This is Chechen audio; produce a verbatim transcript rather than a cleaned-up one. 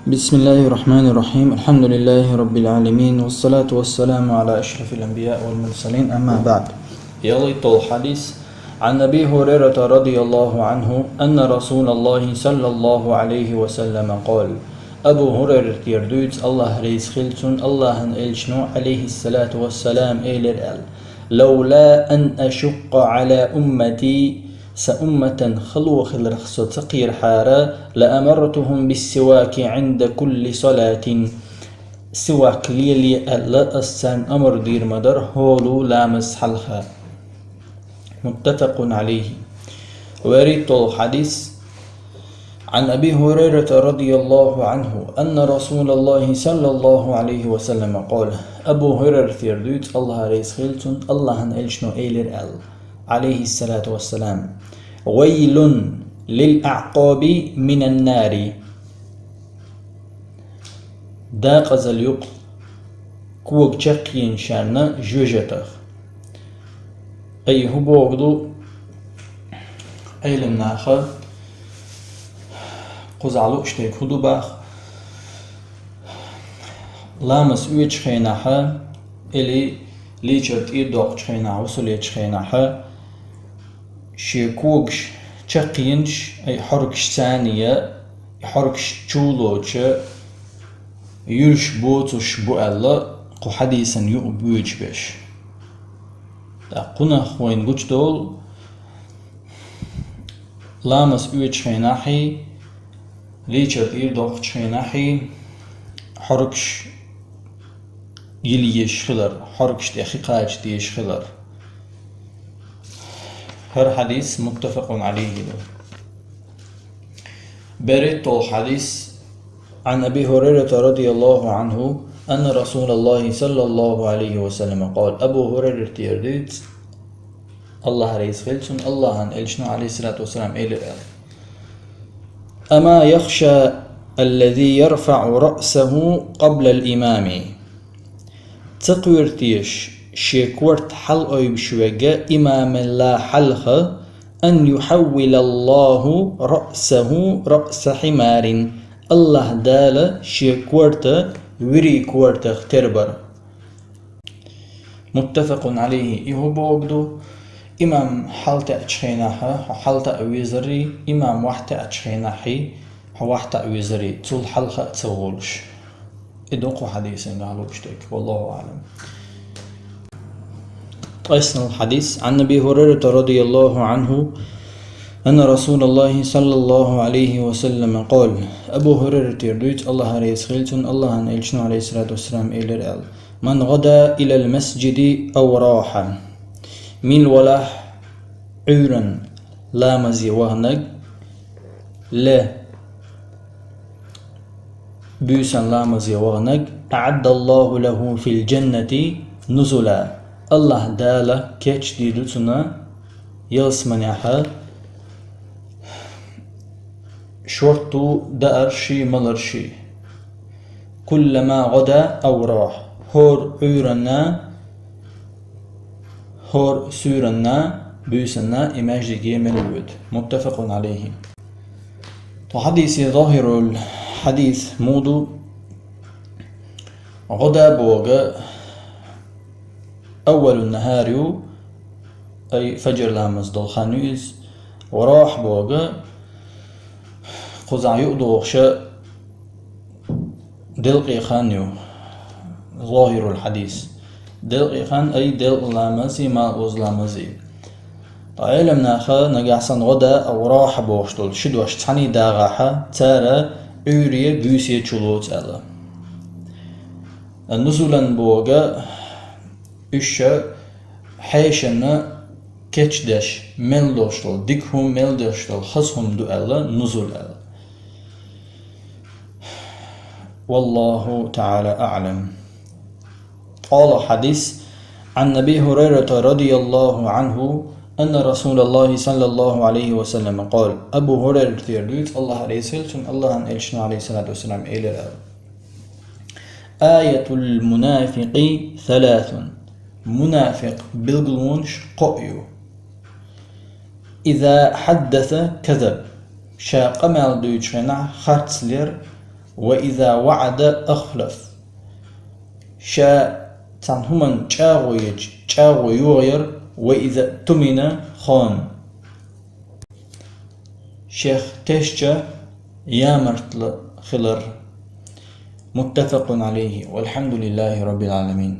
بسم الله الرحمن الرحيم. الحمد لله رب العالمين، والصلاة والسلام على أشرف الأنبياء والمرسلين، أما بعد. ЯлхайтӀадолча хьадис. عن أبي هريرة رضي الله عنه أن رسول الله صلى الله عليه وسلم قال: Абу Хурайратера дуьйцу, АллахӀ реза хила цунна, АллахӀан Элчано, عليه الصلاة والسلام, элира аьлла: لولا أن أشق على أمتي, сан умматан хало хиларх со ца кхерахьара, لأمرتهم بالسواك عند كل صلاة, сивак лелае аьлла, ас царна амар дийр ма дара хӀора ламаза хьалха. متفق عليه. ЯлхайтӀадолча хьадис. عن أبي هريرة رضي الله عنه أن رسول الله صلى الله عليه وسلم قال: Абу Хурайратера дуьйцу, АллахӀ реза хила цунна, АллахӀан Элчано элира аьлла, عليه الصلاة والسلام: ويل للأعقاب من النار. Декъазалла ю-кх кога чаккхенашна жоьжахатех. Ай, хӀун бохург ду, Ӏеламнаха, кхузахь лууш дерг хӀун ду боху, ламаз оьцучу хенахь или лийчар тӀера доккхучу хенахь, гӀусал ечу хенахь, шен когаш чаккхенаш, ай, хьоргаш царна я, и хьоргаш чулоцуш, юьрш боцуш бу аьлла, кху хьадисан юкъа боьдуш берш. ТӀаккха кхунах вайна гучудолу, ламаз оьцучу хенахь, лийчар тӀера доккхучу хенахь, хьоргаш йила езаш хилар, хьоргаш тӀе хи кхача дезаш хилар. ХӀара хьадис متفق عليه ду. ЯлхайтӀадолча хьадис. عن أبي هريرة رضي الله عنه أن رسول الله صلى الله عليه وسلم قال: Абу Хурайратера дуьйцу, АллахӀ реза хила цунна, АллахӀан Элчано, عليه الصلاة والسلام, элира аьлла: أما يخشى الذي يرفع رأسه قبل الإمام. Ца кхоьру теша шен корта хьалаойъуш верг имамал хьалха, أن يحول الله رأسه رأس حمار, АллахӀ Дала шен корта вирийн кортах тербар. متفق عليه. И хӀун бохург ду, имам хьалатаьӀачу хенахь, хьо хьалатаӀа везарий, имам вахьатаьӀачу хенахь, хьо вахьатаӀа везарий, цул хьалха а ца волуш. И ду кху хьадисан гӀалуш дерг. والله أعلم. Ткъеснал хьадис. عن أبي هريرة رضي الله عنه أن رسول الله صلى الله عليه وسلم قال: Абу Хурайратера дуьйцу, АллахӀ реза хила цунна, АллахӀан Элчано, عليه الصلاة والسلام, элира аьлла: من غدا إلى المسجد أو راح. Мила валахь Ӏуьйранна ламазе ваханарг, ле буьйсанна ламазе ваханарг, أعد الله له في الجنة نزلا. АллахӀ Дала кечдийр ду цунна ялсаманехь шортту даарш а, маларш а. كلما غدا أو راح. ХӀора Ӏуьйранна, хӀора суьйранна, буьйсанна и маьждиге мел воьду. متفق عليه. Тхо хьадисе, ظاهر الحديث муха ду, غدا бохург أول النهار ю, ай, фаджр ламаз долу хан ю иза, وراح бохург кхузахь юкъадохуш делкъе хан ю, ظاهر الحديث. Делкъе хан, ай, делкъа ламаз а, малхбуза ламаз а. Ткъа Ӏеламнаха нагахь санна غدا أو راح бохуш долу ши дош цхьаьна дагӀахь, цара Ӏуьйре, буьйсе чулоцу аьлла. نزلا бохург уьш хьешана кечдеш, мел долуш долу, дика хӀума мел долуш долу хаза хӀума ду аьлла, نزل аьлла. والله تعالى أعلم. ТкъоалагӀа хьадис. عن أبي هريرة رضي الله عنه أن رسول الله صلى الله عليه وسلم قال. Абу Хурайратера дуьйцу, АллахӀ реза хила цунна, АллахӀан Элчано, عليه الصلاة والسلام, элира аьлла: آية المنافق ثلاث. Мунафикъ билгалонаш кхоъ ю. إذا حدث كذب. Ша къамел дуьйцучу хенахь харцлер, وإذا وعد أخلف. Ша цхьан хӀуманна чӀагӀо еча, чӀагӀо йоха яр, وإذا اؤتمن خان. Шех тешча ямартло хилар. متفق عليه والحمد لله رب العالمين.